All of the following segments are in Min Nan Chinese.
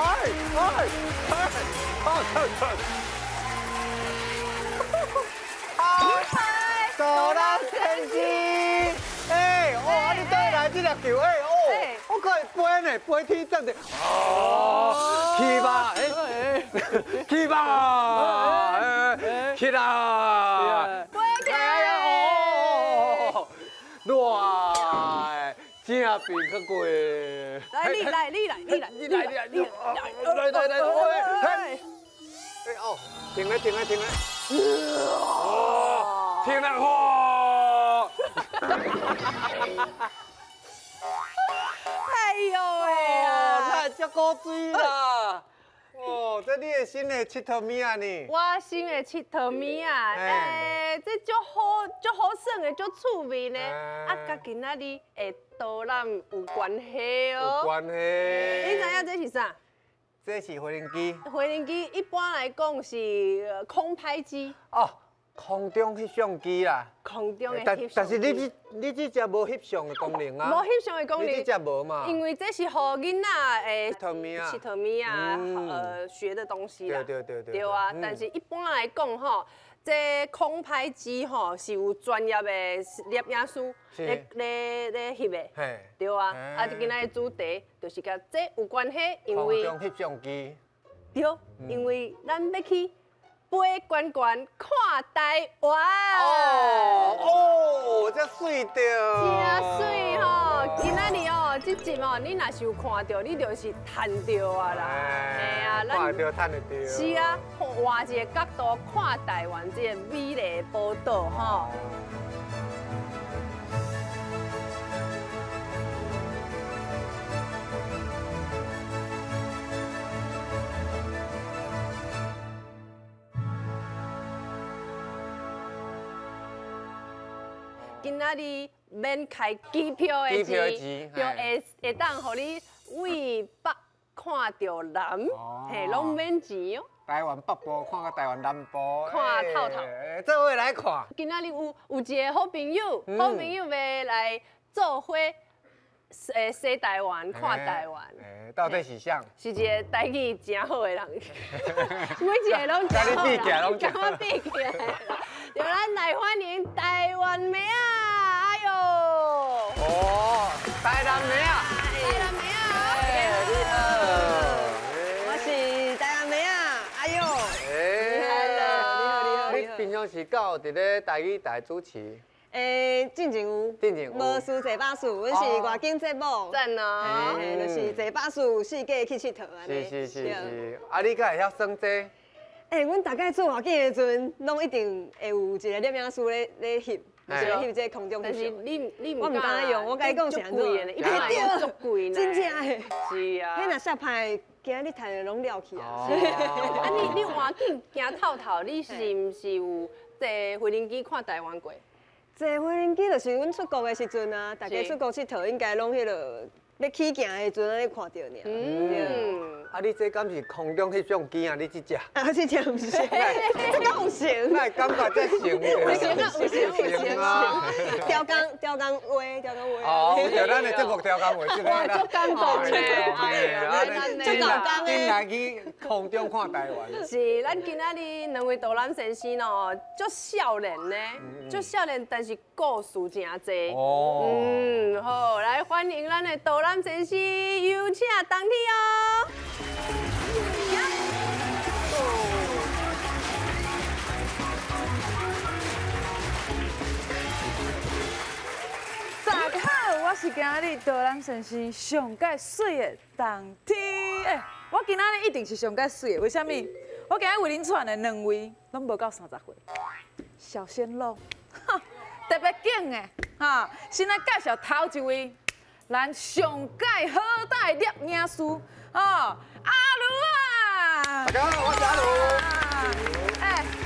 哎哎，好好好。嗨，导览先生，哎，哦，啊你倒来这粒球，哎哦，我看会飞呢，飞天站的，哦，去吧，哎，去吧，哎，去啦，飞起哎呀，哦，哇，正变较过。来，你来，你来，你来，你来，你来，你来，来来来，哎，哎哦，停了，停了，停了。哦，停了，哇！哎呦喂啊！那这古水啦！哦，这你的新的𨑨迌物仔呢？我新的𨑨迌物仔，哎，这足好，足好耍的，足趣味呢。啊，佮今仔日的导览有关系哦。有关系。你知影这是啥？这是飞行机。飞行机一般来讲是空拍机。哦，空中翕相机啦。空中的翕相机。但是你这只无翕相的功能啊。无翕相的功能。你这只无嘛？因为这是予囡仔的𨑨迌物仔，𨑨迌物仔，学的东西啦。对对对对。对啊，但是一般来讲吼，这空拍机吼是有专业的摄影师咧咧咧翕的，对啊，啊，今仔日主题就是佮这有关系，因为空中翕相机，对，因为咱欲去飞悬悬看台湾。哦哦，这媠著，真媠吼！今仔日哦，这集哦，你若是有看著，你就是趁著啊啦。嘿啊，咱看著趁得著。是啊，换一个角度看台湾这个美丽宝岛吼。今仔日免开机票的钱，就会会当予你为北看著南，嘿，拢免钱哦。台湾北部看到台湾南部，看透透。做伙来看。今仔日有一个好朋友，好朋友欲来做伙，西台湾看台湾。到底是啥？是一个台语真好的人，每一个拢真好。佮我比起来，就咱来欢迎台湾妹仔，哎呦！哦，台南妹仔，台南妹仔，你好，我是台南妹仔，哎呦！你好，你好，你好。你平常时敢有伫咧台语台主持？欸，进前有，进前有，无输坐巴士，阮是外景节目，赞哦，嘿，就是坐巴士四界去𨑨迌按呢。是是是是，啊，你敢会晓耍这？欸，阮大概做外景的时阵，拢一定会有一个摄影师咧咧翕，就是咧翕这空中。但是你我毋敢用，我共你讲是按怎？一般来足贵呢。真正的。是啊。彼若摔歹，今日趁的拢了去啊。啊，你外景行透透，你是毋是有坐飞行机看台湾过？坐飞行机就是阮出国的时阵啊，大家出国𨑨迌应该拢彼落欲起行的时阵，按呢看著尔。嗯。啊，你这敢是空中翕相机啊？你这只？啊，这只毋是，这敢有成？哪会感觉这成？有成啊，有成有成啊！雕工雕工话，雕工话。哦，对，咱的节目雕工话，这个啦。哇，足感动的，足够工的。真来去空中看台湾。是，咱今仔日两位导览先生哦，足少年呢，足少年，但是故事真济。哦。嗯，好，来欢迎咱的导览先生，有请东天哦。大家好，我是今日导览先生上盖媠的东天。欸，我今仔日一定是上盖媠的，为啥物？我今日为恁串的两位拢无够30岁，小鲜肉，哈，特别紧的哈。先来介绍头一位，咱上盖好大的摄影师哦，阿如啊。大家好，我是阿如。欸，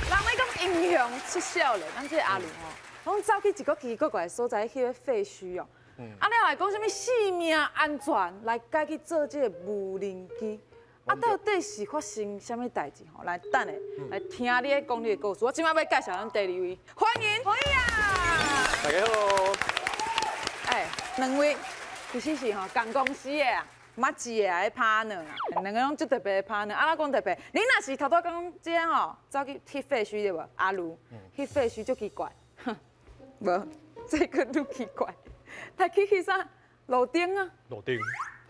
人咧讲英雄出少年，咱这个阿如吼，拢走去一个奇奇怪怪的所在，去咧废墟哦。啊，了来讲啥物性命安全，来改去做这个无人机。啊，到底是发生啥物代志吼？来，等下来听你咧讲你的故事。我这摆欲介绍咱第二位，欢迎，欢迎啊！大家好。欸，两位其实是吼仝公司的啊，捌一个的 partner 啊，两个拢足特别的 partner。啊，怎讲特别？恁若是头拄讲这个吼，走去翕废墟对无？阿如翕废墟足奇怪，哼，无，这个愈奇怪。他去翕啥？路灯啊。路灯。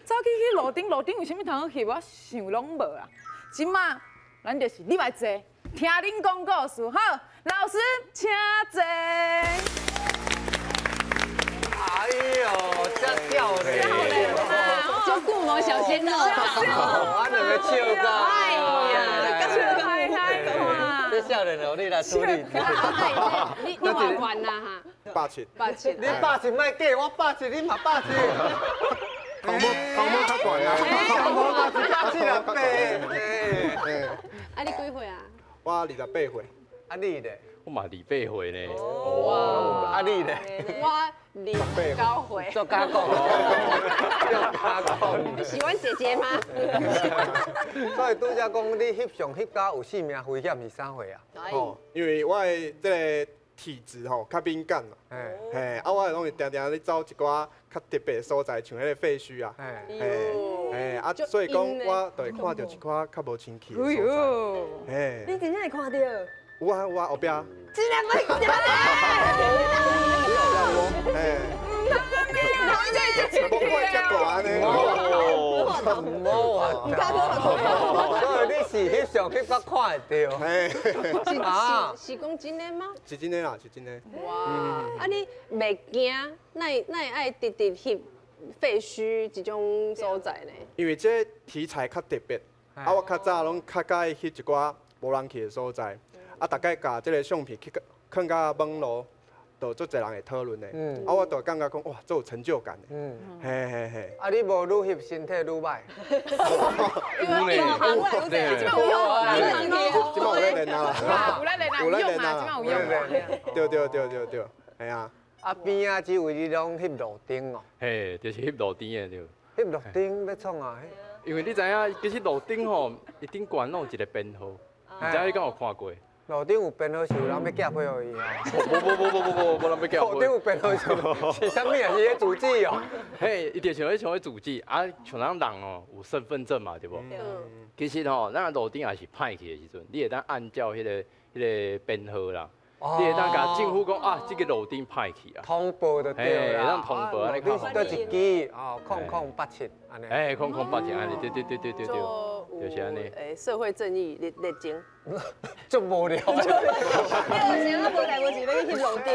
走去翕路灯，路灯有啥物通好翕？我想拢无啊。这马咱就是你来坐，听恁讲故事。好，老师请坐。哎呦，这少年，足久无小鲜肉，我两个笑到，哎呀，这少年哦，你来处理。你偌悬啦哈？87。 87。你87莫假，我87，你嘛87。头毛头毛较悬啊，头毛嘛是87啊。啊，你几岁啊？我28岁。啊，你咧？我嘛28岁呢。哇！啊，你咧？我29岁。做加讲，做加讲。你喜欢姐姐吗？所以拄才讲你翕相翕到有性命危险是啥货啊？哦，因为我的这个体质吼较敏感啦，嘿，啊，我拢会定定咧走一寡较特别的所在，像彼个废墟啊，嘿，嘿，啊，所以讲我就会看到一寡较无清气的所在，嘿。你真正会看到？有啊有啊，后壁。真的袂记得。嘿。无过遮大按呢。无啊，所以你是翕相翕到看会到。嘿。是讲真的吗？是真的啦，是真的。哇，啊你袂惊？哪会爱直直翕废墟这种所在呢？因为这题材较特别，啊，我较早拢较佮意翕一寡无人去的所在。啊，大概共这个相片去囥到网路，就足济人会讨论的。啊，我就感觉讲哇，足有成就感的。嘿嘿嘿。啊，你无愈翕身体愈歹。有咧，有咧，这摆有用啊，这摆有咧练啊，有咧练啊，有用啊，这摆有用啊。对对对对对，系啊。啊，边仔这位你拢翕路灯哦。嘿，就是翕路灯的对。翕路灯欲创啊？因为你知影，其实路灯吼，伊顶悬拢有一个编号，毋知你敢有看过？路顶有编号是有人欲寄批予伊啊？无无无无无无无人欲寄批。路顶有编号是是啥物啊？是彼住址哦。嘿，伊就像彼像彼住址啊，像咱人哦有身份证嘛，对无？其实吼，咱路顶也是歹去的时阵，你会当按照彼个编号啦，你会当共政府讲啊，这个路顶歹去啊。通报就对啦。会当通报按呢。路顶是佗一支哦，0087按呢。嘿，0087按呢，对对对对对对。就是按呢。诶，社会正义热热情。足无聊。热情啊，无代无志欲去翕路灯。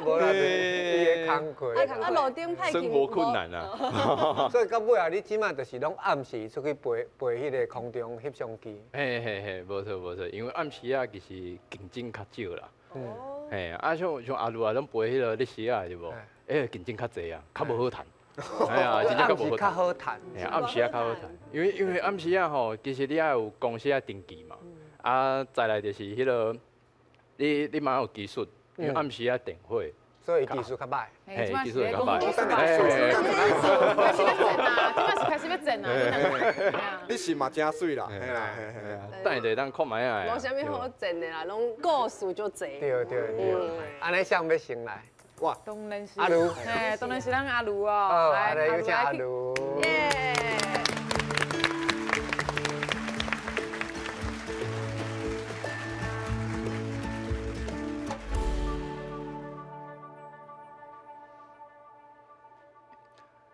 无啦，伊的工课。啊，路灯歹去。生活困难啊。所以到尾啊，你这马就是拢暗时出去飞飞彼个空中翕相机。嘿嘿嘿，无错无错，因为暗时啊，其实竞争较少啦。哦。嘿，啊像像阿鲁啊，拢飞彼个日时啊，对无？哎，竞争较济啊，较无好趁。哎呀，真正较无好趁。暗时啊较好趁，因为暗时啊吼，其实你爱有公司爱登记嘛。啊，再来就是彼个，你嘛有技术，因为暗时啊电火，所以技术较歹。嘿，技术较歹。开始欲剪啊，这摆是开始欲剪啊。你是嘛真媠啦，嘿啦嘿嘿。等下就会当看觅啊。无啥物好剪的啦，拢故事足济。对对对，按呢谁欲先来？哇，当然是阿如，嘿，当然是咱阿如哦。来，有请阿如。耶。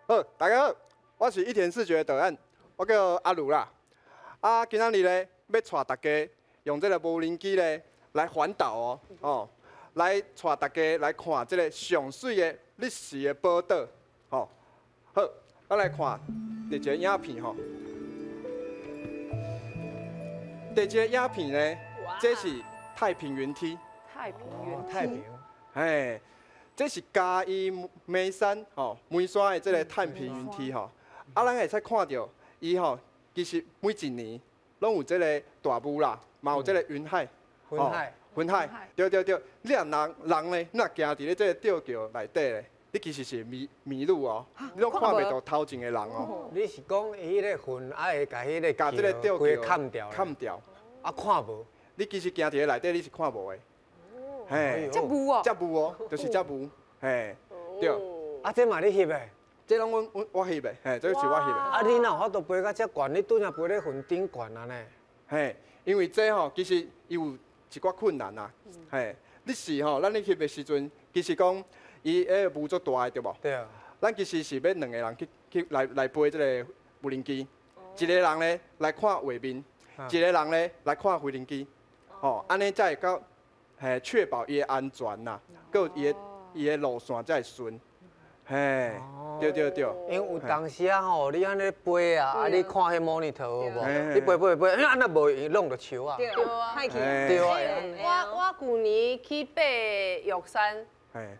好，大家好，我是一田视觉的导演，我叫阿如啦。啊，今仔日咧，欲带大家用这个无人机咧来环岛哦，哦，来带大家来看这个上媠的日时的宝岛，吼。好，咱来看第一个影片吼。第一个影片呢，这是太平云梯。太平云梯。太平。嘿。这是嘉义梅山吼梅山的这个太平云梯吼，啊，咱会使看到伊吼，其实每一年拢有这个大雾啦，嘛有这个云海，云海，云海，对对对，你若人人呢，你若行伫咧这个吊桥内底咧，你其实是迷路哦，你拢看袂到头前的人哦。你是讲伊彼个云爱会共彼个共这个吊桥砍掉？砍掉，啊，看无？你其实行伫咧内底，你是看无的。嘿，遮雾哦，遮雾哦，就是遮雾，嘿，对。啊，这嘛你翕的？这拢阮阮我翕的，嘿，这是我翕的。啊，你哪有法度飞到遮悬？你拄才飞咧云顶悬按呢？嘿，因为这吼其实伊有一寡困难啊，嘿，你是吼，咱咧翕的时阵，其实讲伊彼个雾足大的对无？对。咱其实是欲两个人去去来来飞这个无人机，一个人咧来看画面，一个人咧来看飞行机，吼，按呢才会够嘿确保伊的安全啦，阁有伊的路线才会顺，嘿，对对对。因为有当时啊吼，你按呢飞啊，啊你看彼 monitor 有无？你飞飞飞，啊若无弄著树啊。对啊，对啊。我旧年去爬玉山，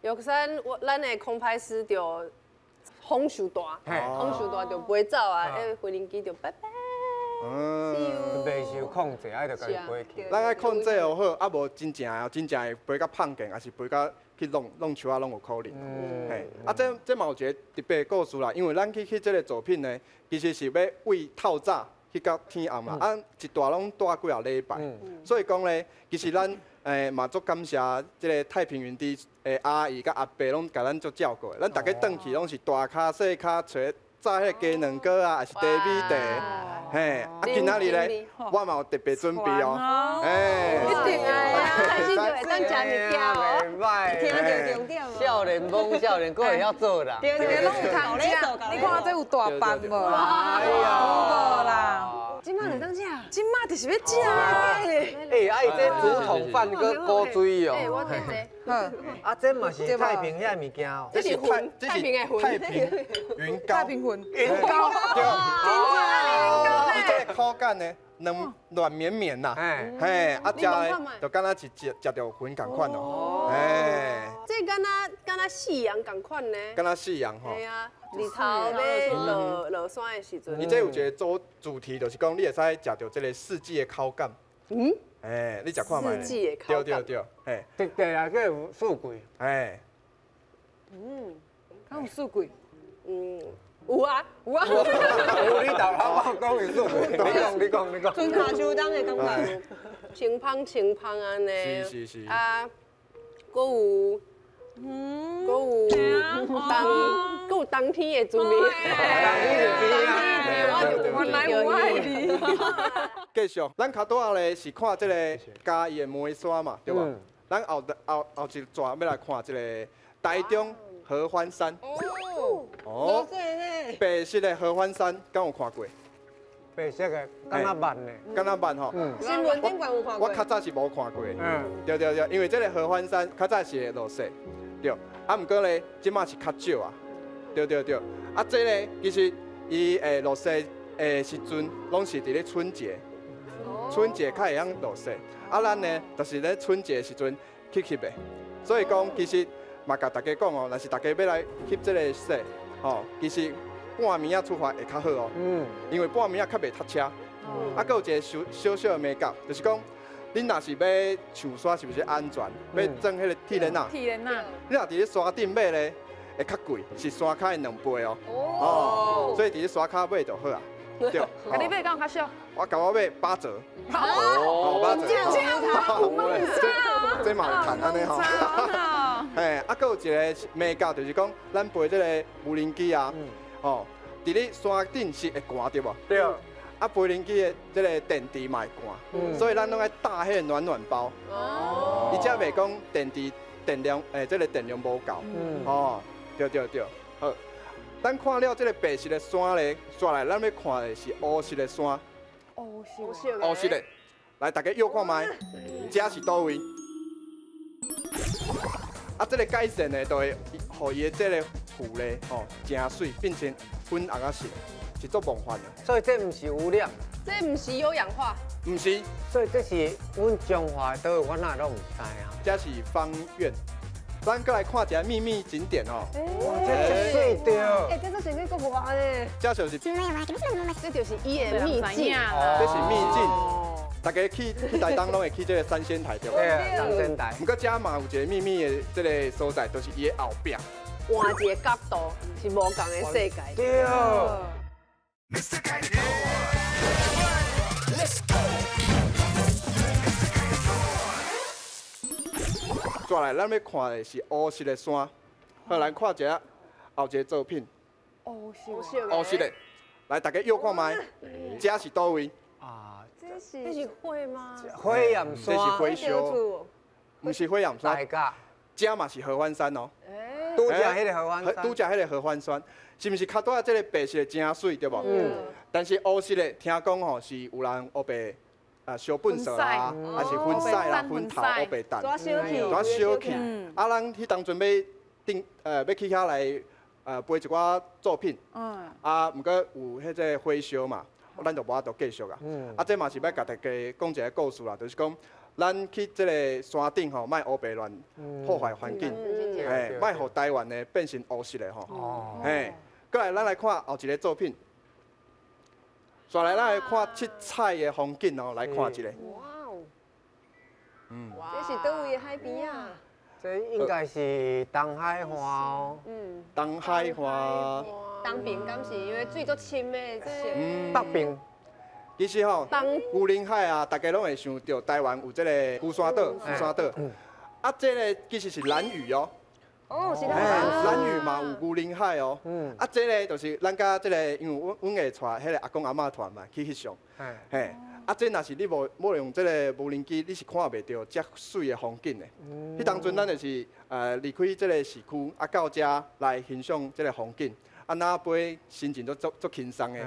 玉山我咱的空拍师就风伤大，风伤大就飞走啊，彼飞行机就拜拜。嗯，袂受控制，爱就家己飞去。咱爱控制予好，啊无真正哦，真正会飞甲碰见，抑是飞甲去弄弄树仔，拢有可能。嘿，啊这这嘛有一个特别的故事啦，因为咱去翕这个作品呢，其实是欲为透早去到天暗啦，啊一蹛拢蹛几仔礼拜，所以讲咧，其实咱嘛足感谢这个太平园的阿姨佮阿伯拢共咱足照顾的，咱逐家转去拢是大跤细跤揣炸彼个鸡卵糕啊，抑是茶米茶，嘿，啊今仔日咧，我嘛有特别准备哦，嘿，一定啊，开始就会当食物件哦，袂歹，听著重点。少年懵少年，阁会晓做啦，对对，拢有通食，你看这有大饭无啦？哎呀，有无啦？这马就当食，这马就是欲食啊！欸，啊伊这竹筒饭阁古锥哦。欸，我这这。啊，这嘛是太平遐物件哦。这是太平的太平云糕。太平云。云糕。对。伊这个口感呢，软软绵绵呐。嘿，啊，食的就敢若是食食著云仝款哦。嘿。这敢若敢若夕阳仝款呢？敢若夕阳吼。对啊。日头欲落落山的时阵，伊这有一个主主题，就是讲你会使食著这个四季的口感。嗯，哎，你食看觅。四季的口感。对对对，嘿。对对啊，阁有四季。哎。嗯，敢有四季？嗯，有啊有啊。有你豆我讲有四季，你讲你讲你讲。春夏秋冬的感觉。清芳清芳按呢。是是是。啊，阁有。嗯，阁有冬，阁有冬天的滋味。冬天的滋味，原来有爱你。继续，咱较拄仔咧是看这个嘉义的梅山嘛，对无？咱后后后一逝欲来看这个台中合欢山。哦，哦，白色的合欢山，敢有看过？白色的，敢若捌呢？敢若捌吼？新闻顶悬有看过。我较早是无看过。嗯，对对对，因为这个合欢山较早是会落雪，对。啊，毋过咧，这马是较少啊。对对对。啊，这咧其实伊会落雪的时阵，拢是伫咧春节。春节较会晓落雪。啊，咱呢，就是咧春节的时阵去翕的。所以讲，其实嘛，共大家讲哦，若是大家欲来翕这个雪，吼，其实。半暝仔出发会较好哦，因为半暝仔较袂塞车。啊，阁有一个小小小的眉角，就是讲，恁若是欲上山，是毋是安全？欲装彼个铁链仔？铁链仔。你若伫咧山顶买咧，会较贵，是山跤的两倍哦。哦。所以伫咧山跤买就好啊。对。啊，你买敢有较俗？我共我买8折。哦，8折。这嘛有趁按呢吼。嘿，啊，阁有一个眉角，就是讲，咱飞这个无人机啊。哦，伫咧山顶是会寒对无？对。啊，飞行机的这个电池嘛会寒，所以咱拢爱搭彼个暖暖包。哦。伊才袂讲电池电量，这个电量无够。哦，对对对，好。咱看了这个白色的山咧，煞来咱欲看的是乌色的山。乌色。乌色的，来大家约看觅，这是佗位？啊，这个改善呢，就会予伊的这个湖咧，吼，真媠，变成粉红仔色，是足梦幻的。所以这毋是污染，这毋是有氧化，毋是。所以这是阮彰化佗位，我哪拢毋知啊。这是芳苑，咱阁来看一个秘密景点哦。哇，这真媠著！欸，这做啥物阁无呢？这就是，这就是伊的秘境，这是秘境。大家去去台东拢会去这个三仙台对无？对，三仙台。毋过遮嘛有一个秘密的这个所在，就是伊的后壁。换一个角度，是无仝的世界。对。再来，咱欲看的是乌色的山。好，来看一下后一个作品。乌色，乌色的。来，大家约看觅，这是佗位？啊，这是火吗？火焰山，这是火烧，毋是火焰山。这嘛是合欢山哦。拄才彼个合欢山，拄才彼个合欢山，是毋是较拄仔这个白色的真媠对无？但是乌色的，听讲吼是有人乌白啊烧粪扫啦，还是薰屎啦、薰头乌白弹，抓烧去，抓烧去。啊，咱彼当阵欲订欲去遐来飞一寡作品，啊，毋过有彼个火烧嘛，咱就无法度继续啊。啊，这嘛是欲共大家讲一个故事啦，就是讲，咱去这个山顶吼，莫乌白乱破坏环境，嘿，莫予台湾呢变成乌色的吼。嘿，过来，咱来看后一个作品。紲来，咱来看七彩的风景哦，来看一下。哇哦！这是佗位的海边啊？这应该是东海岸哦。东海岸。东边敢是因为水足深的？北边。其实吼，牛奶海啊，大家拢会想到台湾有这个龟山岛，龟山岛。啊，这个其实是兰屿哦。哦，是兰兰屿嘛有牛奶海哦。啊，这个就是咱佮这个，因为阮阮会带彼个阿公阿嬷团嘛去翕相。嘿，啊，这若是你无用这个无人机，你是看袂著遮媠的风景的。彼当阵咱就是离开这个市区，啊到遮来欣赏这个风景。啊，若飞心情都足足轻松的，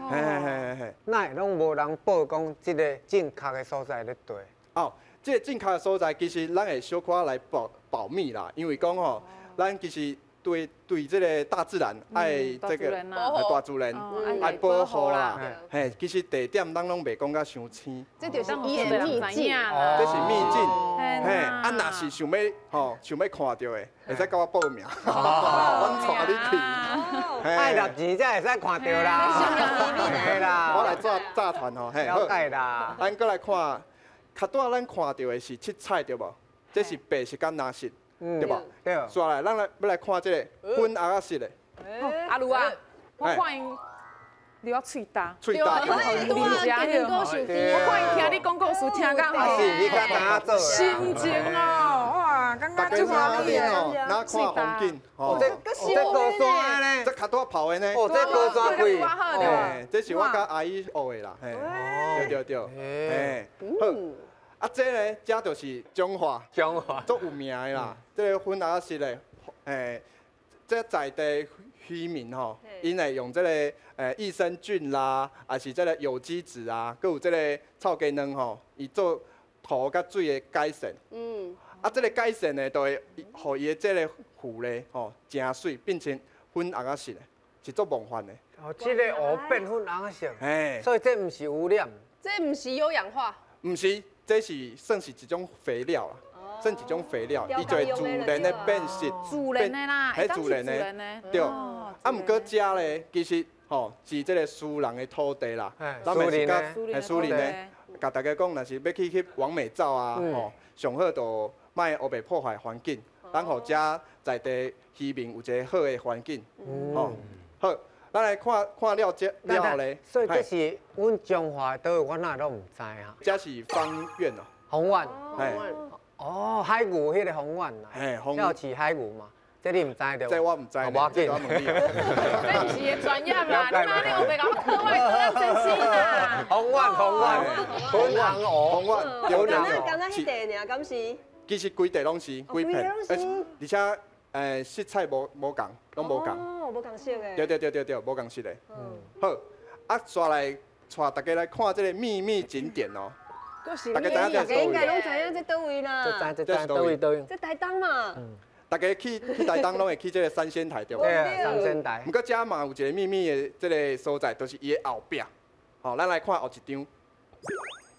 嘿嘿嘿嘿。哪会拢无人报讲这个正确的所在咧对？哦，这个正确的所在其实咱会小可来保保密啦，因为讲吼，咱其实对对这个大自然爱这个大自然爱保护啦，嘿，其实地点咱拢袂讲甲伤深。这就是伊的秘境，这是秘境，嘿，啊，若是想欲吼想欲看著的，会使共我报名，阮带你去。爱纳钱才会使看著啦，嘿啦，我来做诈团吼，嘿，了解啦。咱阁来看，较拄仔咱看著的是七彩对无？这是白色佮蓝色，对无？对。煞来，咱来欲来看这个粉红仔色的。阿鲁啊，我看伊流啊喙焦，喙焦。我看伊听你讲故事，听甲吼，是你较知影做。心情哦，哇，感觉足欢喜的。哪看风景？哦，这这高山呢？这较拄仔跑的呢？哦，这高山贵。这是我佮阿姨学的啦。嘿，对对对。嘿，好。啊，这个这就是彰化，彰化足有名的啦。这个粉红色的，嘿，这在地渔民吼，𪜶会用这个益生菌啦，抑是这个有机质啊，阁有这个臭鸡卵吼，伊做土佮水的改善。啊，这个改善呢，就会予伊的这个湖咧，吼，真媠，变成粉红仔色的，是足梦幻的。哦，这个湖变粉红色，嘿，所以这毋是污染。这毋是优氧化。毋是，这是算是一种肥料啦，算一种肥料，伊就会自然的变色。自然的啦，彼自然的，对。啊，毋过遮咧，其实吼是这个私人的土地啦。咱嘛是佮私人的，共大家讲，若是欲去翕网美照啊，吼，上好就莫乌白破坏环境，咱予遮在地渔民有一个好的环境，吼，好，咱来看看了这了咧。所以这是阮彰化佗位，我哪拢毋知啊。这是芳苑哦。芳苑。哦，海牛彼个芳苑啦。嘿，要饲海牛嘛。这你毋知对？这我毋知，无要紧。这毋是伊的专业啦，你哪里有白共我课外课咱先生啦。芳苑，芳苑，粉红湖，芳苑，对对对。敢若彼块尔，敢是？其实规地拢是，规片，而且色彩无无仝，拢无仝。哦，无仝色的。对对对对对，无仝色的。好，啊，煞来带大家来看这个秘密景点哦。大家知影这佗位？应该拢知影这佗位啦。这知佗位佗位？这台东嘛。大家去去台东拢会去这个三仙台对无？对，三仙台。毋过遮嘛有一个秘密的这个所在，就是伊的后壁。吼，咱来看后一张。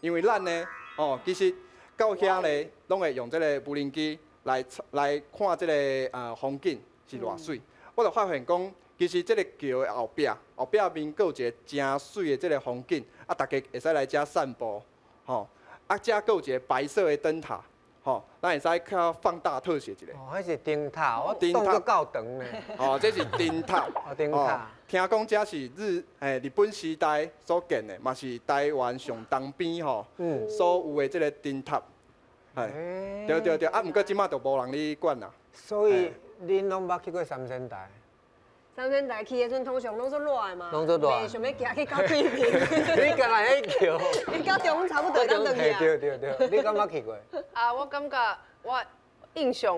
因为咱呢，哦，其实到遐咧，拢会用这个无人机来来看这个风景是偌媠。我就发现讲，其实这个桥的后壁，后壁面阁有一个真媠的这个风景，啊，大家会使来遮散步，吼，啊，遮阁有一个白色的灯塔。吼，咱会使较放大特写一下。哦，彼是灯塔，我当作够长呢。哦，这是灯塔。哦，灯塔。听讲这是日本时代所建的，嘛是台湾上东边吼，所有的这个灯塔。对对对，啊，毋过这马就无人咧管啦。所以恁拢捌去过三仙台？三仙台去的阵，通常拢做热的嘛，拢做热袂想欲行去到对面。你敢若彼桥？你到中央差不多，咱转去啊。对对对，你敢捌去过？啊，我感觉我印象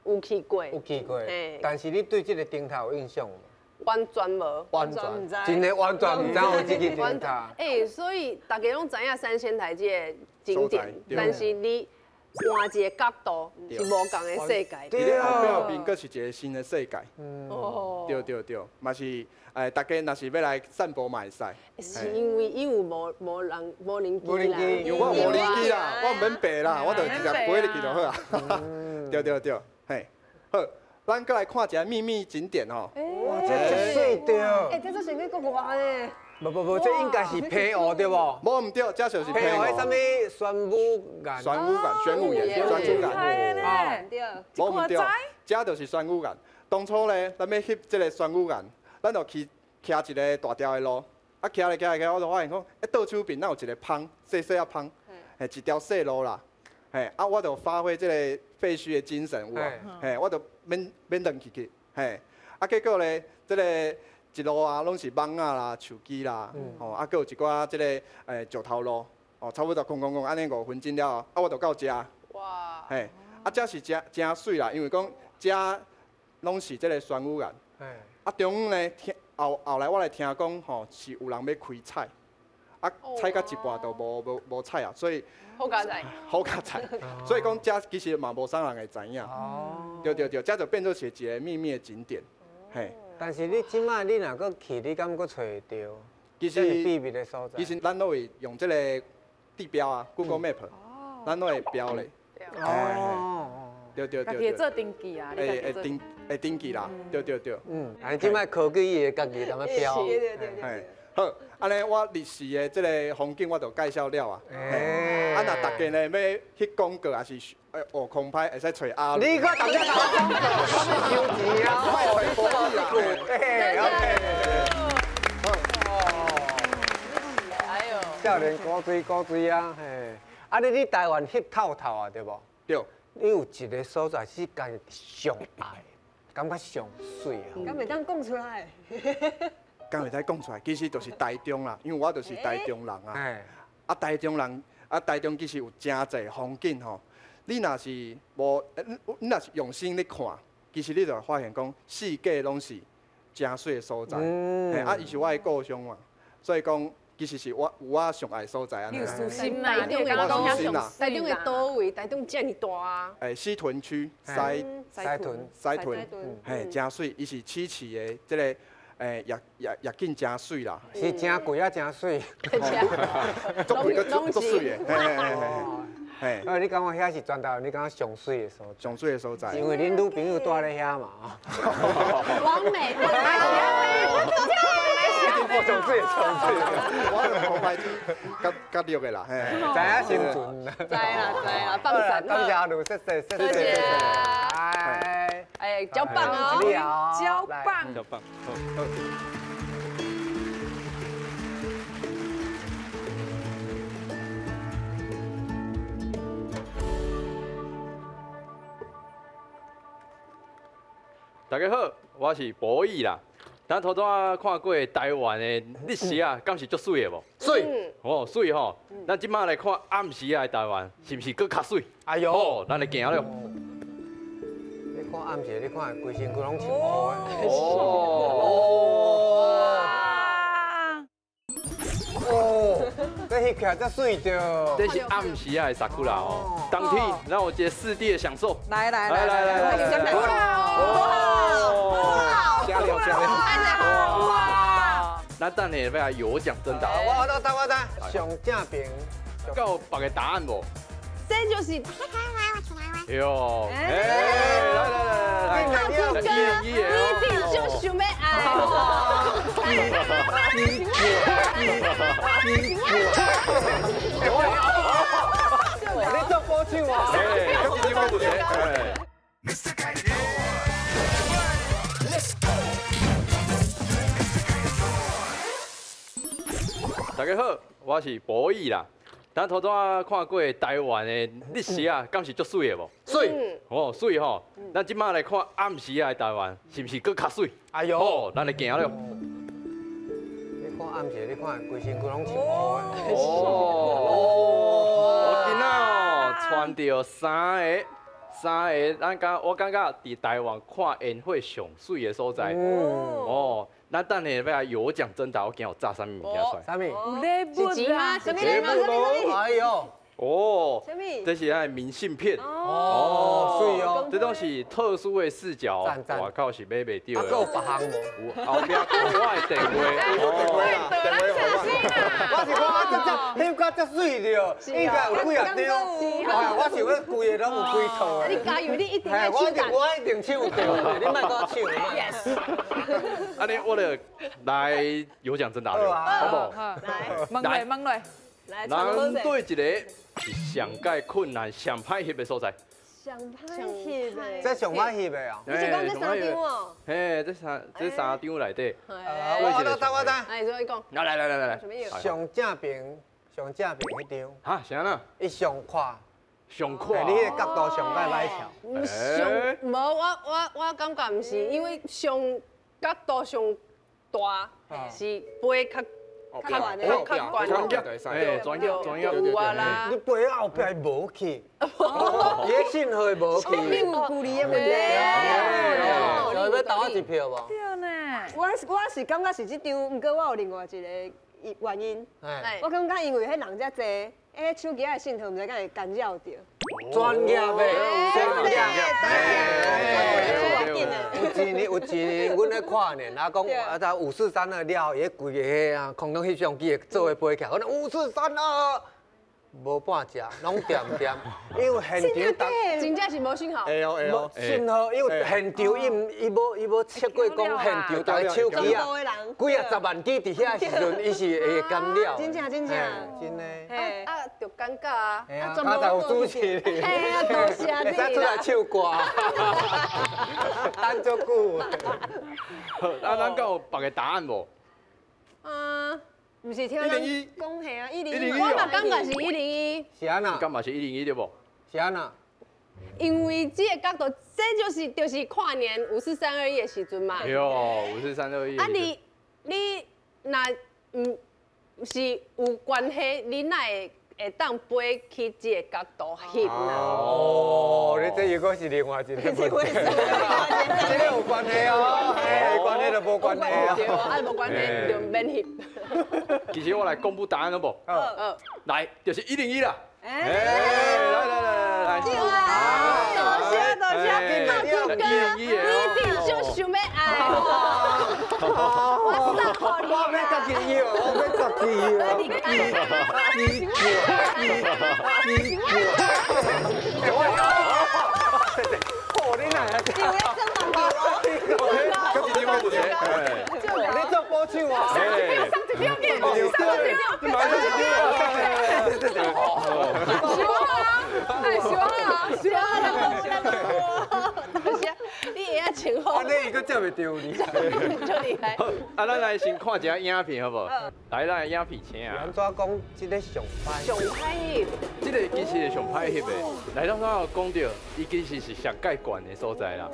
有去过，有去过，但是你对这个灯塔有印象无？完全无，完全真的完全毋知有这个灯塔。欸，所以大家拢知影三仙台这个景点，但是你换一个角度是无仝的世界。伫咧后壁面阁是一个新的世界。哦，对对对，嘛是，大家若是欲来散步嘛会使。是因为伊有无无人无人机啦。因为我无人机啦，我毋免爬啦，我就直接飞入去就好啊。对对对，嘿，好，咱阁来看一个秘密景点吼。哇，这这水著。欸，这做先去国外呢。无无无，这应该是澎湖对无？无毋对，这就是澎湖。迄啥物玄武岩？玄武岩，玄武岩，玄武岩。哦，对。无毋对，这就是玄武岩。当初咧，咱欲翕这个玄武岩，咱就骑骑一个大条的路，啊，骑来骑来骑，我就发现讲，欸，倒手边哪有一个芳，细细仔芳，嘿，一条细路啦，嘿，啊，我就发挥这个废墟的精神，有无？嘿，我就免免转去去，嘿，啊，结果咧，这个。一路啊，拢是网仔啦、树枝啦，吼，啊，阁有一寡这个石头路，哦，差不多空空空，按呢5分钟了后，啊，我就到遮。哇！嘿，啊，遮是真真媠啦，因为讲遮拢是这个玄武岩。啊，中央呢，听后后来我来听讲，吼，是有人欲开采，啊，采到一半就无采啊，所以。好佳哉。好佳哉，所以讲遮其实嘛无啥人会知影。哦。对对对，遮就变做是一个秘密的景点，嘿。但是你这摆你若阁去，你敢阁揣会著？其实秘密的所在。其实咱拢会用这个地标啊，Google Map，咱拢会标咧。哦。对对对。家己做登记啊，会会登记啦，对对对。嗯，啊，这摆科技会家己当咧标。对对对对。好，按呢我日时的这个风景我就介绍了啊。啊，若大家呢欲翕广告，还是学空拍，会使揣阿。你阁大家搞广告，我欲收钱啊！莫揣波啦。哎，OK。哦。哎呦。少年古锥古锥啊，嘿。啊，你伫台湾翕透透啊，对无？对。你有一个所在是家己上爱，感觉上媠啊。敢会当讲出来？敢会使讲出来，其实就是台中啦，因为我就是台中人啊。啊，台中人，啊，台中其实有真济风景吼。你若是无，你若是用心咧看，其实你就会发现讲，四界拢是真媠的所在。嘿，啊，伊是我的故乡嘛，所以讲，其实是我有我上爱的所在。你有私心啦，台中的台中的佗位，台中遮尔大啊。欸，西屯区西西屯西屯，嘿，真媠，伊是七期的这个。欸，夜景真媠啦，是真贵啊，真媠，足贵阁足媠的，嘿嘿嘿嘿。啊，你感觉遐是全台湾你感觉上媠的所在？上媠的所在。因为恁女朋友住咧遐嘛。王美。一定无上媠，上媠。我用空拍机较较绿的啦，嘿。知影生存。知啦知啦，放闪。多谢阿鲁，谢谢谢谢谢谢。哎。哎，交棒哦，交棒，交棒。大家好，我是博义啦。咱头拄仔看过台湾的日时啊，敢是足媠的无？媠，哦，媠吼。咱这摆来看暗时啊的台湾，是毋是阁较媠？哎哟，咱来行了。你看暗时，你看规身躯拢穿乌的。哦。哦，这翕起来才媠著。这是暗时啊的萨库拉哦。当天让我一个4D 的享受。来来来来来来。哇！加油加油！哇！那等下要来有奖征答。我我上正边，够别个答案无？这就是。哟，哎，来来来来，阿祖哥，你一定就想欲爱我。你做歌手啊？大家好，我是博义啦。咱头拄仔看过台湾的日时啊，敢是足媠的无？媠。哦，媠吼。咱这马来看暗时啊的台湾，是毋是阁较媠？哎哟。哦，咱来行了。你看暗时，你看规身躯拢穿乌的。哦。我今仔哦穿著三个，三个，我感觉伫台湾看烟火上媠的所在。哦。咱等下要来有奖征答，我今有炸啥物物件出来？啥物？有礼物啊！啥物礼物？啥物？哎呦！哦，啥物？这是咱的明信片。哦，媠哦。这拢是特殊的视角，外口是买袂著的。啊，阁有别项无？有，后壁有我的电话。电话我是讲啊，这翕甲遮媠著，应该有几啊张。哎，我想要规个拢有几套。你加油，你一定爱抢。我一定抢著，你莫阁抢。 Yes。按呢，我就来有奖征答了，好无？来，问落，问落。来，咱对一个是上盖困难、上歹翕的所在。上歹翕的，这上歹翕的哦。你是讲这三张哦？嘿，这三张内底。我知，我知。哎，你讲。来来来来来。上正边，上正边彼张。哈，啥呢？伊上宽。上宽。你彼个角度上盖歹翘。上无，我感觉毋是，因为上角度上大，是飞较。较悬的，较悬的，哎，专业专业有啊啦。你飞后壁无去，伊个信号无去。你有距离的问题。小要投我一票无？对呢。我是感觉是这张，毋过我有另外一个原因。我感觉因为彼人遮济，彼手机的信号毋知敢会干扰著。专业的，专业的。有一年，阮咧跨年啊，讲啊，在5、4、3、2了，伊规个彼啊空中翕相机的做伙飞起来，可能5、4、3、2，无半只，拢恬恬，因为现场真正是无信号。会哦会哦，信号因为现场伊无测过讲现场逐个手机啊，几啊十万支伫遐时阵，伊是会干扰。真正真正。真的。啊，就尴尬啊。刚才有主持。哎呀，多谢你。会使出来唱歌。等足久。好，啊，咱敢有别个答案无？啊。毋是听人讲嘿啊，101，我嘛感觉是101。是按怎？感觉是101对无？是按怎？因为这个角度，这就是跨年5、4、3、2、1的时阵嘛。对，5、4、3、2、1。啊，你若毋是有关系，你哪会当飞去这个角度翕啦？哦，你这又阁是另外一个问题。这个有关系哦，哎，关系就无关系啊。对啊，无关系就免翕。其实我来公布答案好无？来，就是101啦。哎，来来来来来。多谢多谢，浩子哥，你一定足想欲爱我。我送予你。我欲家己摇，我欲家己摇。你哦，你哪会？你做保手啊？上一张，上一张，马上一张，对对对。是我啊，哎，是我啊，是我啊，多谢，你会晓穿好。啊，你伊阁接袂著你。足厉害。好，啊，咱来先看一下影片，好无？来，咱的影片请啊。按怎讲？这个上歹。上歹翕。这个其实是上歹翕的。来，咱刚有讲著，伊其实是上盖悬的所在啦。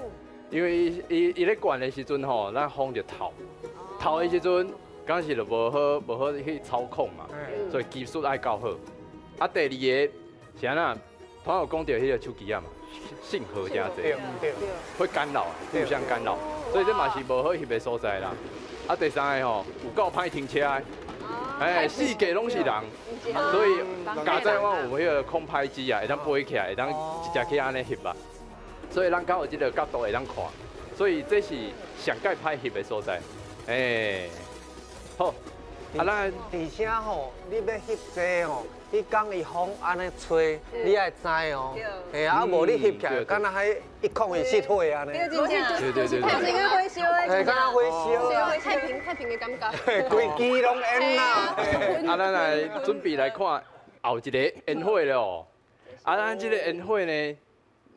因为伊咧悬的时阵吼，咱风就透，透的时阵，敢是就无好去操控嘛，所以技术爱够好。啊，第二个是按怎？头有讲著彼个手机仔嘛，信号诚济，会干扰，互相干扰，所以这嘛是无好翕的所在啦。啊，第三个吼，有够歹停车的，哎，四界拢是人，所以佳哉我有彼个空拍机啊，会当飞起来，会当直接去按呢翕啊。所以咱较有这个角度会当看，所以这是上盖歹翕的所在。哎，好，啊咱而且吼，你欲翕这吼，彼工伊风按呢吹，你爱知哦。嘿啊，无你翕起来，敢若彼一空伊失火按呢。对对对。太平火烧的。嘿，敢若火烧。太平太平的感觉。规支拢烟啦。啊，咱来准备来看后一个烟火了。啊，咱这个烟火呢，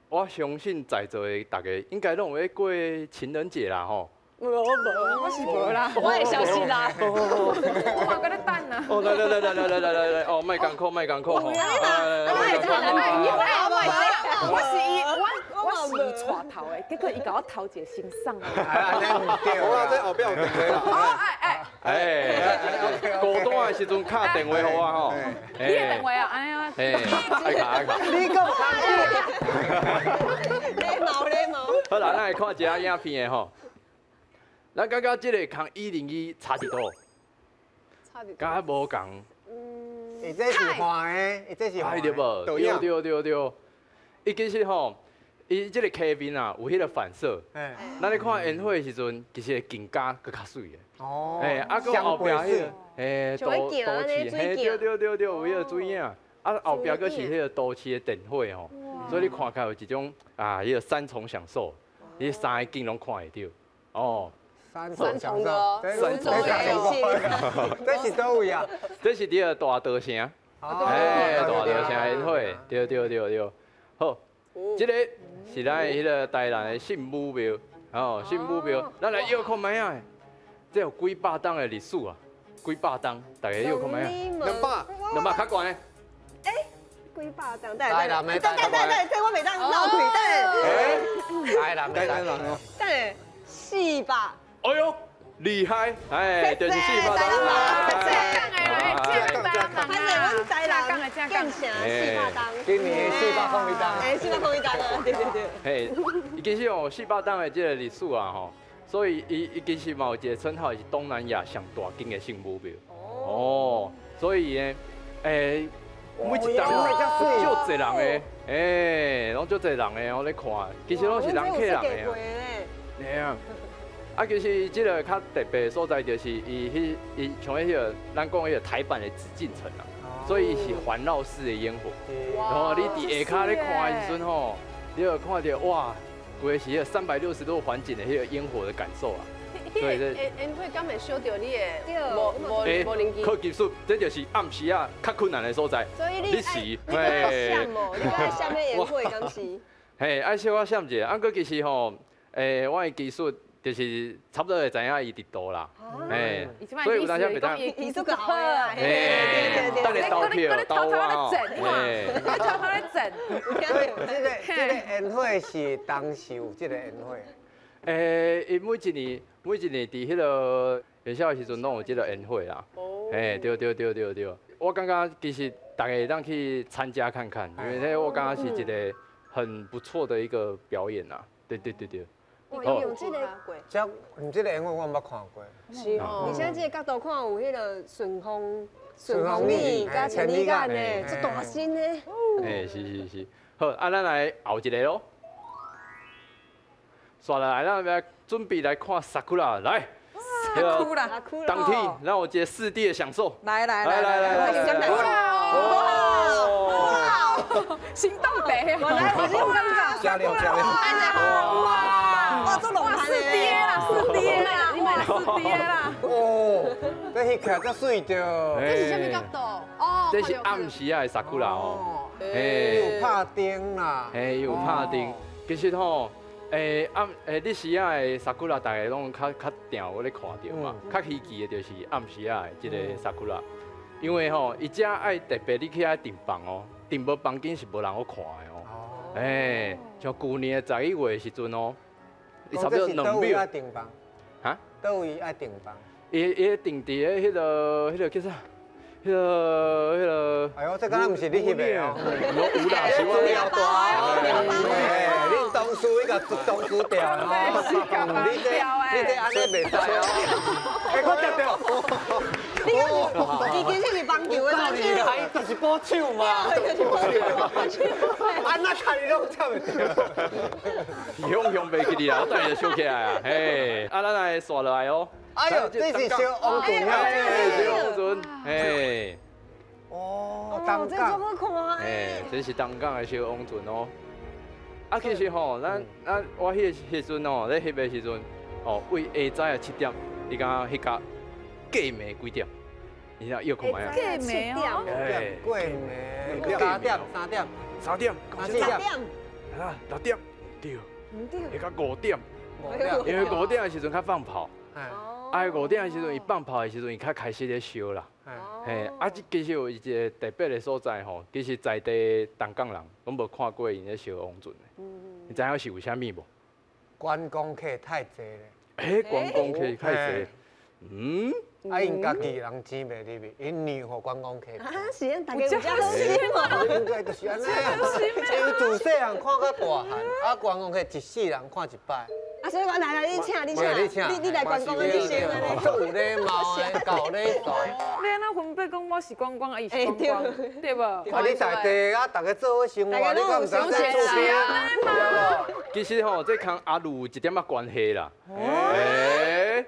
我相信在座的大家应该拢有咧过情人节啦吼。无无，我是无啦，我会消失啦。我嘛搁咧等啊。哦，来来来来来来来来来，哦，莫艰苦，莫艰苦吼。我是伊，我是伊带头的，结果伊共我头一个先送。对，我这后壁有电话啦。哦，哎哎。哎，孤单的时阵敲电话予我吼。你的电话啊，按呢啊。哎，爱卡爱卡。你讲礼貌礼貌。好啦，咱来看一下影片的吼。咱感觉这个跟101差伫佗？差伫。敢无仝。伊这是黄的，伊这是黄的。对无？对对对对。伊其实吼，伊这个溪面啊，有彼个反射。咱咧看烟火的时阵，其实会更加阁较媠的。哦。哎，啊，阁后壁彼个，哎，都市，嘿，对对对对，有彼个水影。啊，后壁阁是彼个都市的电火吼，所以你看起来有一种啊，彼个三重享受，你三个景拢看会著。哦。三重享受，三重这是佗位啊？这是伫个大稻埕，哎，大稻埕烟火，对对对对。好，这个是咱的彼个台南的圣母庙，哦，圣母庙，咱来摇看觅啊，这有几百档的历史啊，几百档，大家摇看觅啊，200，200较悬的。哎，几百档，等等等等等，这我袂当闹开，等下，台南的，台南哦，等下400。哎呦，厉害！哎，就是400档。正讲的，台南建成400档。今年401档。哎，401档啊，对对对。嘿，伊其实哦，400档的这个历史啊，吼，所以伊其实嘛有一个称号是东南亚上大间的圣母庙。哦。所以呢，哎，每一档足济人的，哎，拢足济人的，我咧看，其实拢是人客人的。对啊。啊，其实这个较特别的所在就是伊彼伊像彼个咱讲彼个台版的紫禁城啊，所以是环绕式的烟火。然后你伫下跤咧看的时阵吼，你就看著哇，规个是彼个360度环景的彼个烟火的感受啊。对对。烟火敢会烧著你的无无人机？靠技术，这就是暗时啊较困难的所在。所以你爱你爱闪哦，你爱闪彼烟火敢是？嘿，爱小可闪一下，啊，阁其实吼，我的技术。就是差不多会知影伊伫佗啦，哎，所以有当时袂当。技术较好啊，对对对。等下投票，投啊，哎，偷偷咧整。这个烟火是当时有这个烟火。哎，伊每一年每一年伫彼个元宵的时阵，拢有这个烟火啦。哦。哎，对对对对对，我感觉其实大家会当去参加看看，因为那我感觉是一个很不错的一个表演啦。对对对对。哦，用这个，这，这个烟火我毋捌看过。是哦，而且这个角度看有彼个顺风顺风耳佮千里眼呢，这大声呢。哎，是是是，好，啊，咱来后一个咯。煞落来，咱欲准备来看桜来。桜，当天，让我一个4D 的享受。来来来来来来。哇！哇！心动地。我来，我先感觉。加料加料。哇！哇，这龙4D啦，4D 啦，你买4D 啦。哦，这翕起来遮媠著。这是啥物角度？哦，这是暗时仔的桜哦。哎，有拍灯啦。哎，有拍灯。其实吼，哎暗哎日时仔的桜，大家拢较较定有咧看著嘛。较稀奇的就是暗时仔的这个桜，因为吼，伊遮爱特别你去遐订房哦，订无房间是无人好看的哦。哎，像旧年的11月的时阵哦。伊差不多2秒。爱订房？哈？佗位爱订房？伊订伫个彼个叫啥？彼个。哎呦，这敢若毋是你翕的哦。有啦，是我了大。哎，恁同事伊共同事调哦。你这按呢袂使哦。哎，我接著。你其实是棒球的选手。就是保手嘛。就是保手。按那看你拢接袂著。雄雄袂记得啦，我等下就收起来啊。嘿，啊，咱来煞落来哦。哎呦，这是小王船啊！小王船，哎。哦，东港。这好看哎，这是东港的小王船哦。啊，其实吼，咱我彼个时阵哦，咧翕的时阵，哦，为下早的7点，你敢翕到过暝几点？你若约看觅啊？过暝哦。过暝。3点，3点， 3点， 4点，啊，6点，对，下到5点。 5因为五点的时阵较放炮。啊，五点的时阵伊放炮的时阵，伊较开始咧烧啦。嘿，啊，这其实有一个特别的所在吼，其实在地东港人拢无看过𪜶咧烧王船的。你知影是为啥物无？观光客太济咧。欸，观光客太济。嗯。啊，𪜶家己人钱袂入去，𪜶让予观光客。啊，是啊，大家有遮好心嘛？应该就是按呢。因为自细汉看到大汉，啊，观光客一世人看一摆。啊，所以我来来，你请，你请，你来观光，你先按呢。足有礼貌的，够礼数。你按怎分别讲我是观光，啊伊是观光，对无？啊，你在地啊，大家做伙生活，你敢毋知影这厝边？其实吼，这跟阿鲁有一点仔关系啦。欸，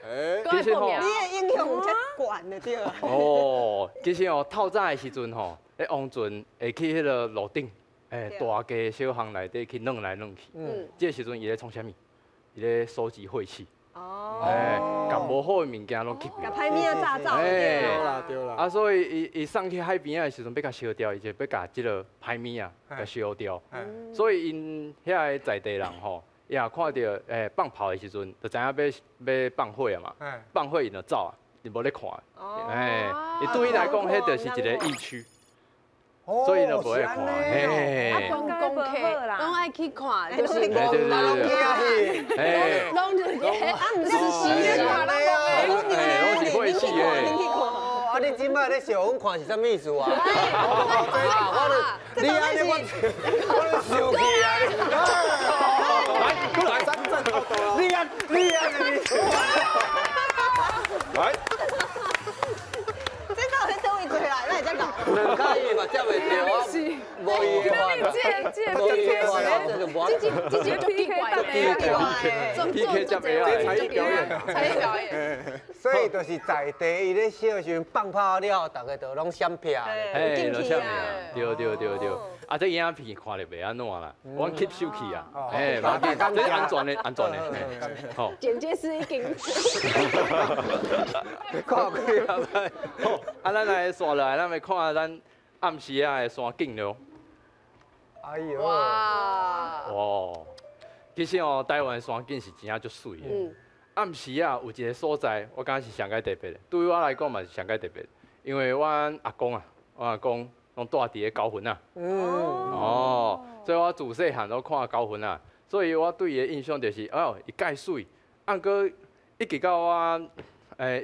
其实吼，你的影响有遮悬的对。哦，其实哦，透早的时阵吼，彼王船会去彼个路顶，欸，大街小巷内底去弄来弄去。嗯。这个时阵伊咧创啥物？伊咧收集晦气。哦。欸，共无好的物件拢吸。共歹物仔炸走。对啦对啦。啊，所以伊送去海边仔的时阵，欲共烧掉，伊就欲共这个歹物仔共烧掉。所以𪜶遐个在地人吼，伊若看著放炮的时阵，就知影欲放火啊嘛。放火𪜶就走啊，伊无咧看。欸，伊对伊来讲，彼就是一个疫区。所以就无爱看。嘿，啊，观光客拢爱去看，就是对对对对，拢啊，毋是死的看，拢是晦气的。啊，你这摆咧笑阮看是啥物意思啊？你按呢，我生气啊！来，过来，三阵套刀。你按，你按的意思。来。这到底佗位过来？咱会遮搞？两跤伊嘛接袂著啊，无伊的话，无伊的话，这这这奇怪的，PK 接袂啊，才艺表演，才艺表演。所以就是在地伊咧烧的时阵放炮了，大家就拢闪避。嘿，拢闪避。对对对对。啊，这影片看咧袂按怎啦，阮翕手气啊，哎，这是安全的，安全的，好。剪接师已经。看过啊，好，啊，咱来刷落来，咱来看咱暗时仔的山景了。哎呦！哇！哇！其实哦，台湾的山景是真正足媠的。暗时啊，有一个所在，我感觉是上盖特别的。对我来讲嘛是上盖特别，因为阮阿公啊，阮阿公拢住伫咧高雄啊。哦，所以我自细汉拢看高雄啊，所以我对伊的印象就是，哦，伊盖媠。啊，毋过一直到我，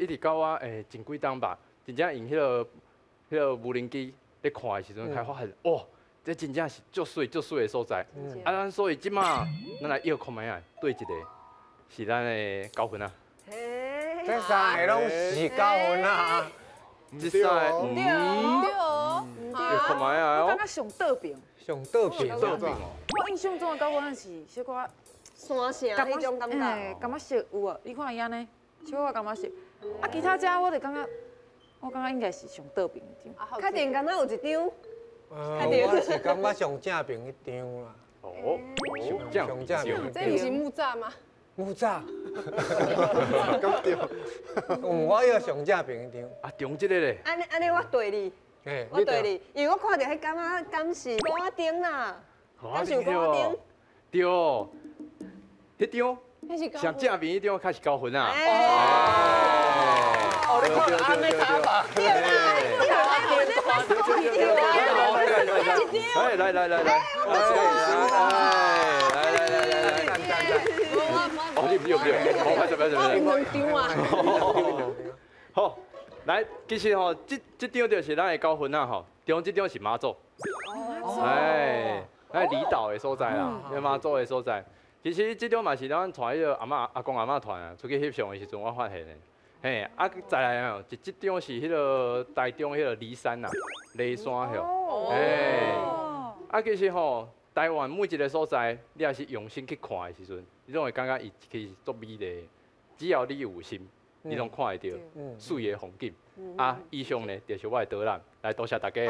一直到我，前几冬吧，真正用彼个无人机咧看的时阵，才发现，哇，这真正是足媠足媠的所在。啊，咱所以这马，咱来约看觅啊，对一个是咱的高分啊。这三个拢是高分啊。这三个，对，约看觅啊。我感觉上倒边。上倒边。上倒边。我印象中的高分是小可山城彼种感觉。感觉熟有无？你看伊按呢，小可感觉熟。啊，其他遮我就感觉，我感觉应该是上倒边一张。确定敢若有一张。我是感觉上正边彼张啦。哦，上正边。这毋是木栅吗？木栅。敢对？我要上正边彼张。啊，中这个咧。按呢按呢，我对你。我对你，因为我看著彼感觉敢是鼓仔顶啦，敢是有鼓仔顶。对，彼张。上正面彼张较是高分啊。哦，你看按呢打吧。对啦，来来来来来，来来来来来，哦，你唔对唔对，好，拍手拍手拍手。两张啊。好，来，其实吼，这张就是咱的高分啊吼，中这张是妈祖。哎，咱离岛的所在啦，妈祖的所在。其实这张嘛是咱带彼个阿嬷、阿公、阿嬷团啊，出去翕相的时阵，我发现的。嘿，啊，再来哦，这张是彼个台中彼个梨山呐，梨山吼。嘿，啊，其实吼，台湾每一个所在，你若是用心去看的时阵，你拢会感觉伊其实足美丽的。只要你有心，你拢看会著媠的风景。啊，以上呢就是我的导览，来多谢大家。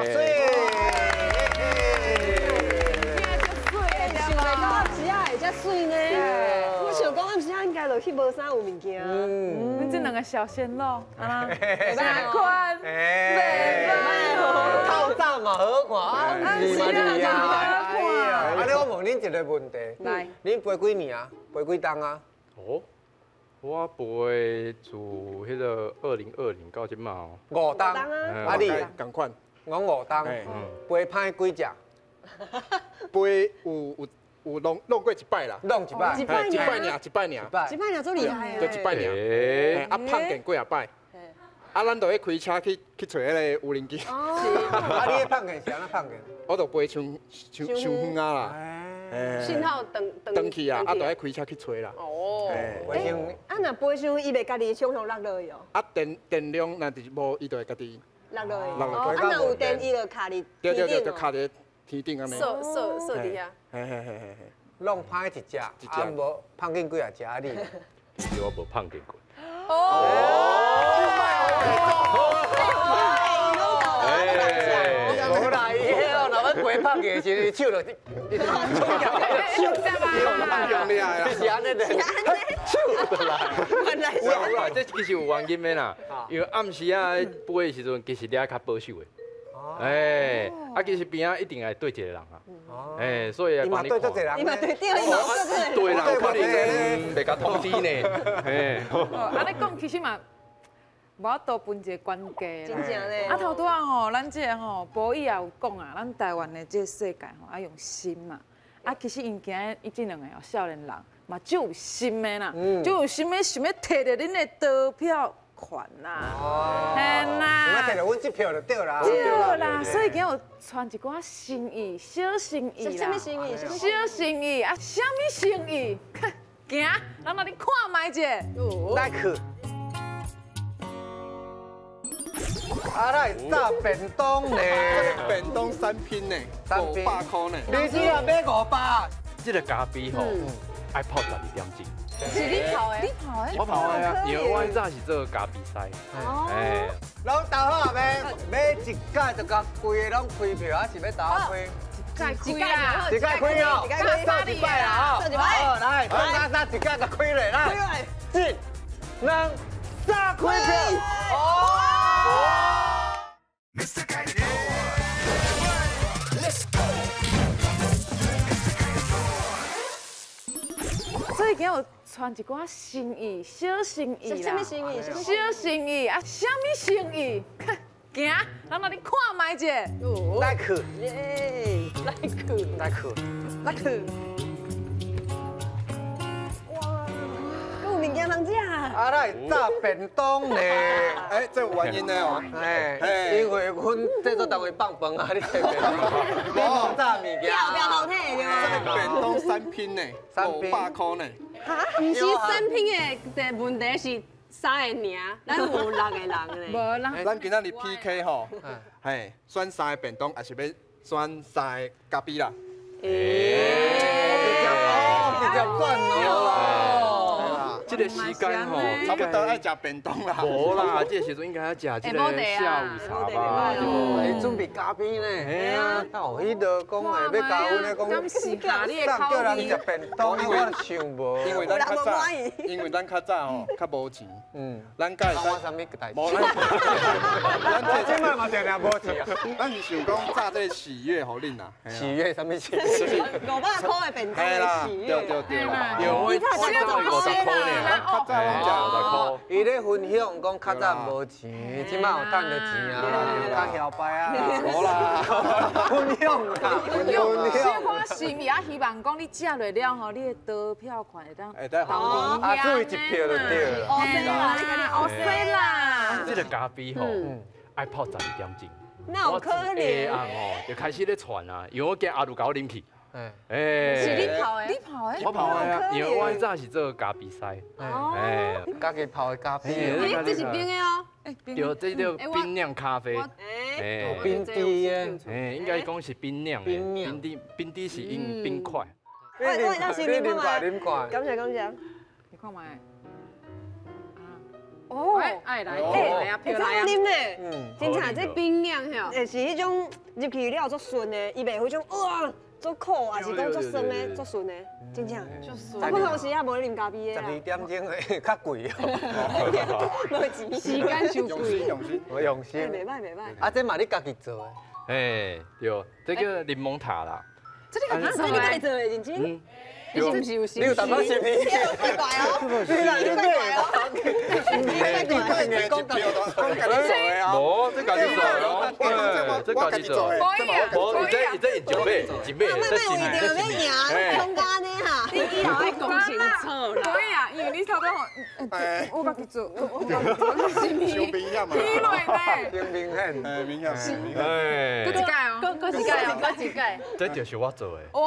想袂到暗时仔会遮媠呢！我想讲暗时仔应该落去无啥有物件。阮这两个小鲜肉，啊，袂歹看，袂歹。透早嘛好看，暗时嘛厉害。啊，你我问恁一个问题，来，恁飞几年啊？飞几冬啊？哦，我飞自彼个2020到这马哦。5冬。啊你？仝款。我5冬。飞歹几只？飞有弄过一摆啦。弄一摆。一摆尔，一摆尔。一摆尔足厉害。就一摆尔。啊，碰见几啊摆。啊，咱就去开车去揣彼个无人机。啊，你彼碰见是按怎碰见？我就飞伤伤伤远啊啦。信号断断去啊，啊，就爱开车去揣啦。哦。啊，若飞伤，伊袂家己冲向落落去哦。啊，电量若是无，伊就会家己落落去。落落去。啊，若有电，伊就卡伫对对对，就卡伫天顶按呢。设设设伫遐。嘿嘿嘿嘿嘿。弄歹一只，啊无碰见几啊只啊你？其实我无碰见过。哦。无啦，伊彼哦，若欲飞拍去的时阵，手就手是按呢的，手就来。有啦，这其实有原因的啦，因为暗时啊飞的时阵，其实你爱较保守的。哎，啊，其实边仔一定爱对一个人啊。哎，所以伊嘛对足济人，伊嘛对对，伊嘛对人可能袂共通知呢。哎，按呢讲其实嘛。无法度分一个关键啦。真正咧。啊，头拄仔吼，咱这个吼，博弈也有讲啊，咱台湾的这个世界吼，爱用心嘛。啊，其实𪜶今日伊这两个哦，少年人嘛，足有心的啦，足有心的想欲摕著恁的投票权啦。哦。嘿啦。想欲摕著阮这票就对啦。对啦，所以今日有传一寡心意，小心意啦。啥物心意？小心意啊，啥物心意？行，咱来你看觅者。来去。啊，咱会炸便当呢？便当三拼呢，500块呢。你只要买500，这个咖啡吼，爱泡12点钟。是你泡的？你泡的？我泡的啊，因为我早是做咖啡师。哎，拢投好未？买一届就共规个拢开票，还是欲投开？一届啦，一届开哦，做一摆啦，做一摆。好，来，三三一届就开咧，来，一、两、三，开票。哦。所以今日有传一寡心意，小心意啦。啥物心意？小心意啊，啥物心意？行，咱来你看觅者。来去。耶，来去，来去，来去。哇，阁有物件通食。啊，咱会炸便当呢？哎，这有原因的哦。哎，因为阮制作单位放饭啊，你这便当，你无炸物件。票票好睇对吗？这个便当三拼呢，500块呢。哈？毋是三拼的，问题是3个尔，咱有6个人咧。无啦。咱今仔日 PK 吼，嘿，选3个便当，还是欲选3个咖啡啦？欸，直接选哦。这个时间吼，差不多爱食便当啦。无啦，这个时阵应该爱食这个下午茶吧。伊准备咖啡呢。嘿啊，有彼落讲的，欲教阮咧讲，送叫人食便当，我想无。因为咱较早，因为咱较早吼较无钱。嗯。咱家会使啥物代志？无。咱这摆嘛定定无钱啊。咱是想讲炸这个喜悦予恁啦。喜悦啥物喜悦？500块的便当的喜悦。对对对。对，我50块呢。较早拢食50块。伊咧分享讲较早无钱，这摆有趁著钱啊，较摇摆啊。无啦。分享啦，分享。小可心意啊，希望讲你食落了吼，你的投票权会当投啊，注意一票就对了。乌西啦，你讲乌西啦。这个咖啡吼，爱泡12点钟。那有可能。下暗吼就开始咧传啊，因为我惊阿鲁共我啉去。哎，是你泡的？你泡的？我泡的啊，因为我早是做咖啡师。哎，家己泡的咖啡。哎，这是冰的哦。对，这叫冰酿咖啡。哎，冰滴的。哎，应该讲是冰酿的。冰滴，冰滴是用冰块。我我先啉看觅。感谢感谢。你看觅。哦，爱来，来啊，票来啊！啉咧，真正这冰酿吼，会是彼种入去了足顺的，伊袂彼种哇。足苦，还是讲足酸的，足顺的，真正。我普通时也无咧啉咖啡的。12点钟的较贵哦。无钱，时间伤贵。用心，我用心。袂歹袂歹。啊，这嘛你家己做的？哎，对，这个柠檬塔啦。这你家己做的？这你家己做的，认真。你是不是有心？你有淡薄心意？怪怪哦，你来你怪哦，你你讲家己讲家己做的啊？无，这家己做的哦，这家己做的。无，伊这伊这一买一买，这是为着要赢，讲安呢哈？你以后爱讲清楚啦。可以啊，因为你头拄吼，我家己做，我家己做，伤明显嘛。起落呢？伤明显，哎，明显，明显。哎，阁一届哦，阁一届哦，阁一届。这就是我做的。哦。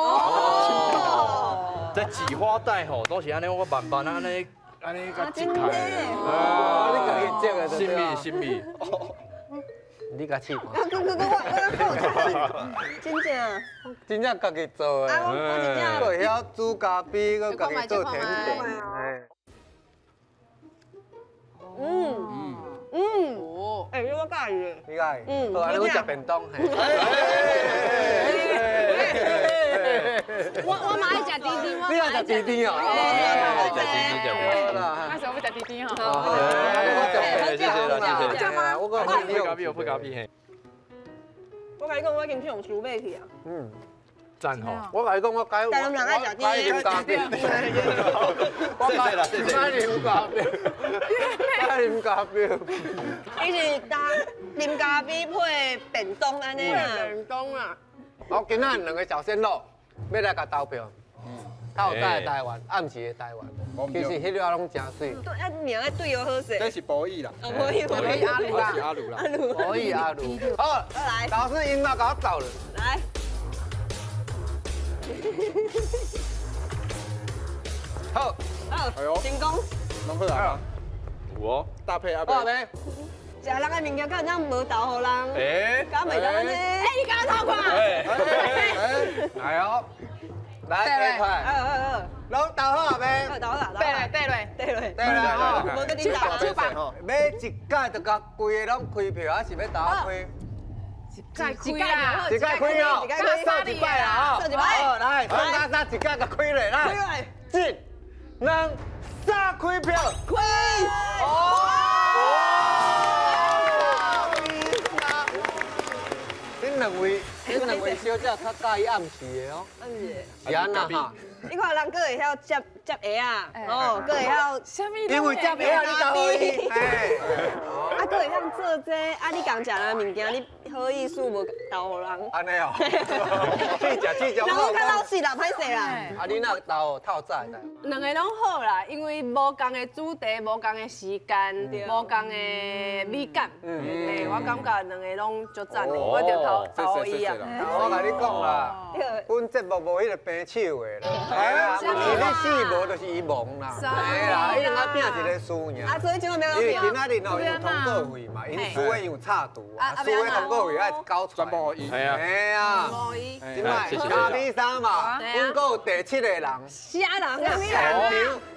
这紫花带吼，都是按呢，我慢慢按呢，按呢共折开。哦，你家己折的。神秘神秘。你共试看。我真正。真正家己做的。啊，我真正。阁会晓煮咖啡，阁家己做甜点。嗯嗯，哎，我佮意。你佮意？嗯。好，按呢阮食便当。我嘛爱食甜甜，我你爱食甜甜哦。食甜甜食甜甜。那时候要食甜甜吼。谢谢啦，谢谢。我讲配咖啡，配咖啡嘿。我共你讲，我已经去用书买去啊。嗯。赞吼！我共你讲，我改。台南人爱食甜。啉咖啡。谢谢啦，谢谢。爱啉咖啡。爱啉咖啡。伊是加啉咖啡配便当按呢啦。便当啊。我今仔两个小鲜肉欲来共投票。透早的台湾，暗时的台湾，其实彼个拢真媠。对，啊名爱对哦好势。这是博弈啦。哦，博弈，博弈阿鲁啦，阿鲁啦，阿鲁。博弈阿鲁。好，来，老师音乐共我走了。来。好，好，哎呦，成功。拢好啊。有哦，搭配阿伯。食人的物件，敢若无投予人？哎，敢袂当按呢？哎，你敢偷看？来哦，来这块，拢投好未？投好啦，对嘞，对嘞，对嘞，对啦，无搁恁投。手吧，欲一届就共规个拢开票，还是欲投开？一届开啦，一届开哦，算一摆啦，算一摆，好，来，三加三，一届共开落来，一、两、三，开票，开，哦。恁两位小姐较佮意暗时的哦。暗时。是按怎哈？你看人阁会晓接接鞋仔，哦，阁会晓。啥物？因为接鞋仔你投伊。啊，阁会晓做这，啊，你共食人物件，你好意思无投予人？按呢哦。去食去食。人较老实啦，歹势啦。啊，你若投透早的？两个拢好啦，因为无仝的主题，无仝的时间，无仝的美感。嗯。我感觉两个拢足赞的，我就投投伊啊。我共你讲啦，阮节目无彼个平手的啦。哎，是你死无，就是伊亡啦。哎啦，伊两个拼一个输赢。啊，所以这摆因为今仔日吼有通告费嘛，𪜶输的有插图啊，输的通告费爱交出来。全部予伊。哎呀，这摆咖啡衫嘛，阮阁有第七个人。啥人啊？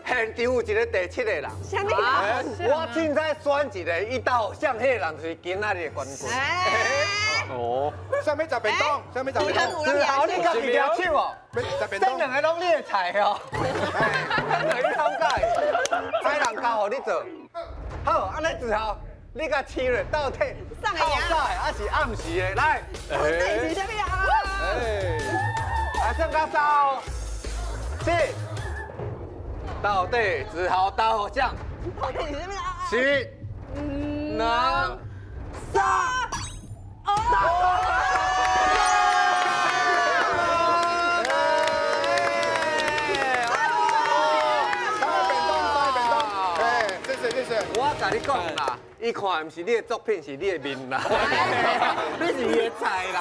现场有一个第七个人。啥物人？我凊彩选一个，伊投向彼个人就是今仔日的冠军。哦。啥物食便当？啥物食便当？子豪，你家己举手哦。这两个拢你的菜哦。这两个你拢佮意，菜人交予你做。好，按呢子豪，你共试咧，到底透早的还是暗时的？来。到底是啥物啊？来，算较早哦。七。到底子豪投予谁？到底是啥物啊？七、两、三。我共你讲啦，伊看的毋是你的作品，是你的面啦，你是伊的菜啦，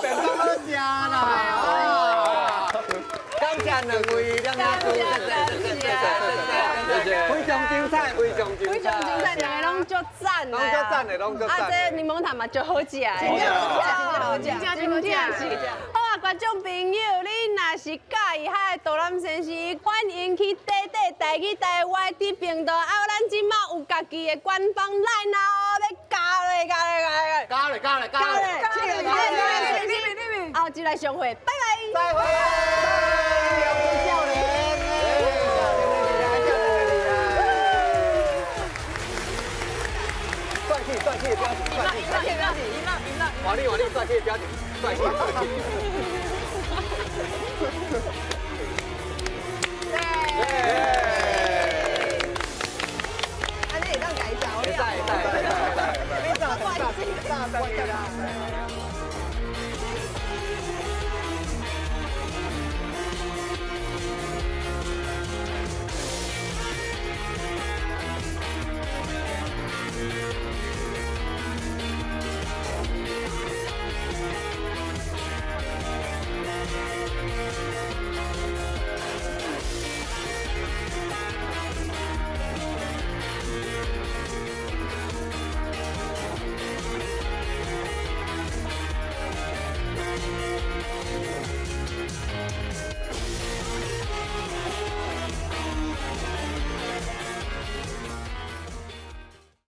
便当好食啦。感谢两位两位主持人，非常精彩，非常精彩，非常精彩，两个拢足赞，拢足赞的，拢足赞。啊，这柠檬糖嘛足好食的，真正好食，真正是。好啊，观众朋友，你若是佮意彼个导览先生，欢迎去短短台语台 YT 频道，啊，咱这马有家己的官方 LINE 啊，哦，欲加咧，加咧，加咧，加咧，加咧，加咧，加咧，后一来相会，拜拜。再会。帅气，帅气的表情，帅气，帅气的表情，赢了，赢了，华丽，华丽，帅气的表情，帅气，帅气。按呢会当共伊走了。会使会使会使，你走，走，走，走。